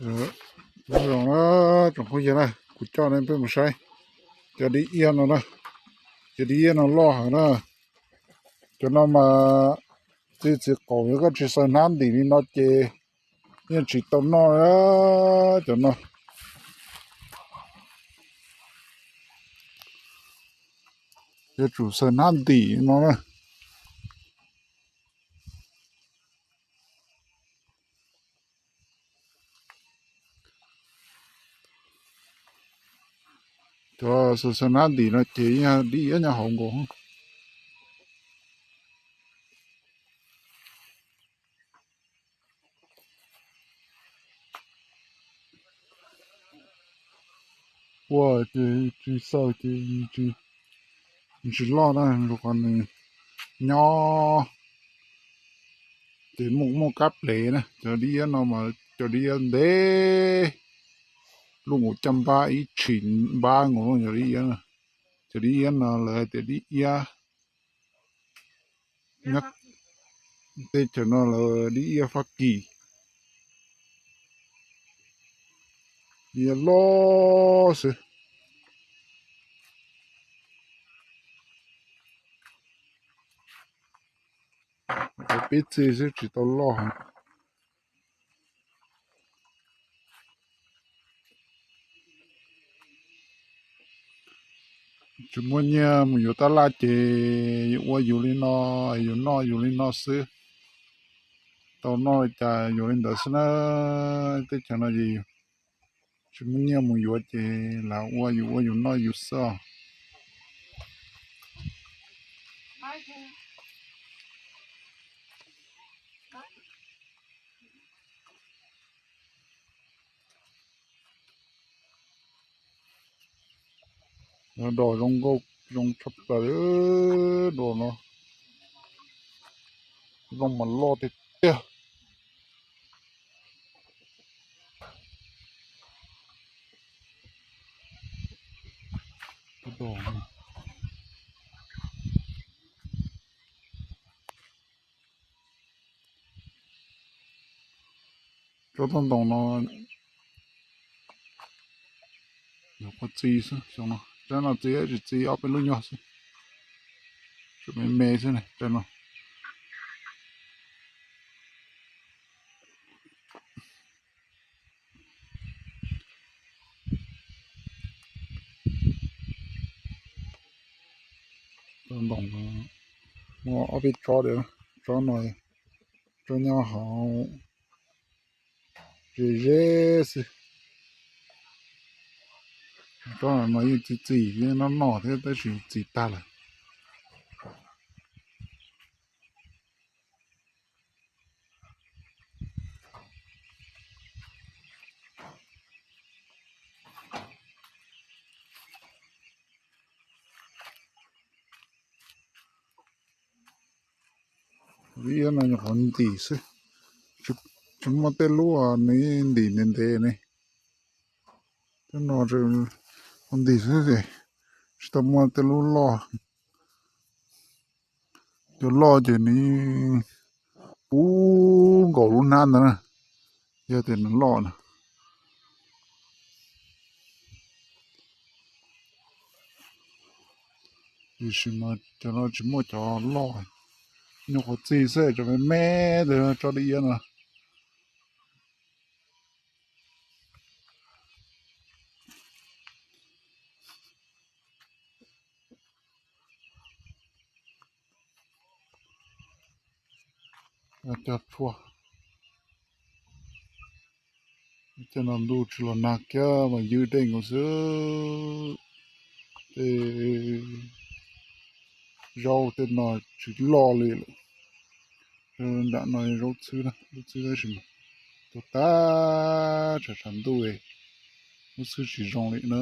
Nyob zoo na tsoom phooj ywg na, kuv coj nej peb mus saib cov dib iab no na. Cov dib iab no loj heev na. Cov no mas txiv txiv qaum, yog koj tsis xaws hnab ntim li no ces yeej tsis tau noj na. Cov no yuav tsum xaws hnab ntim no na. Cov xaws xaws hnab ntim no ces dib iab nyob hauv nkaus. Ua ces tsis xaws ces tsis loj na, rau qhov nws nyob ces muaj muaj kab plev na. Cov dib iab no mas cov dib iab ntev, luj nkaus caj npab ib tshim npab nkaus cov dib iab. Cov dib iab no lawv hais tias dib iab nyob teb chaws no lawv dib iab Fab Kis, dib iab loj xwb. Cov pib txi xwb tsis tau loj heev. Tsis muaj nyiaj mus yuav tab laj ces yus ua yus li no, yus noj yus li no xwb. Tau noj li cas yuav li ntawd xwb na. Teb chaws no ces tsis muaj nyiaj mus yuav ces lam ua yus ua yus noj yus xwb os. Dos zoo nkauj zoo tshaj plaws, dos no zoo mas loj tiag tiag. Tsob toj ntoo no yog qhuav txi xwb, xyoo no tsob no txi tsis txi ob peb lub nyuag xwb, tsuas me me xwb ne tsob no. Toj ntoo no muaj ob peb tsob, tsob no, tsob nyob hauv ze ze xwb. Tsob no yeej txi txiv noj noj thiab tab sis txi tag lawm. Dib iab no nyuam qhuav ntim xwb, tsis muaj tej lub nws ntim ntev ntev ne. Tej no qhuav ntim xwb, tsis tau muaj tej lub loj. Cov loj ces nws puv nkaus lub hnab ntawd na, yog tias nws loj na. Tiam sis mas cov no tsis muaj cov loj, nyuam qhuav txi xwb, cov me me ntawd tsob dib iab no. Cog tshuaj, cov no ntuj tsis los nag kiag mas ywg dej nkaus xwb. Tej zaub tej no tsis loj li lawm. Nram no zaub txhwb na, zaub txhwb tab sis mas tuag tag tshav tshav ntuj, zaub txhwb tsis zoo li na.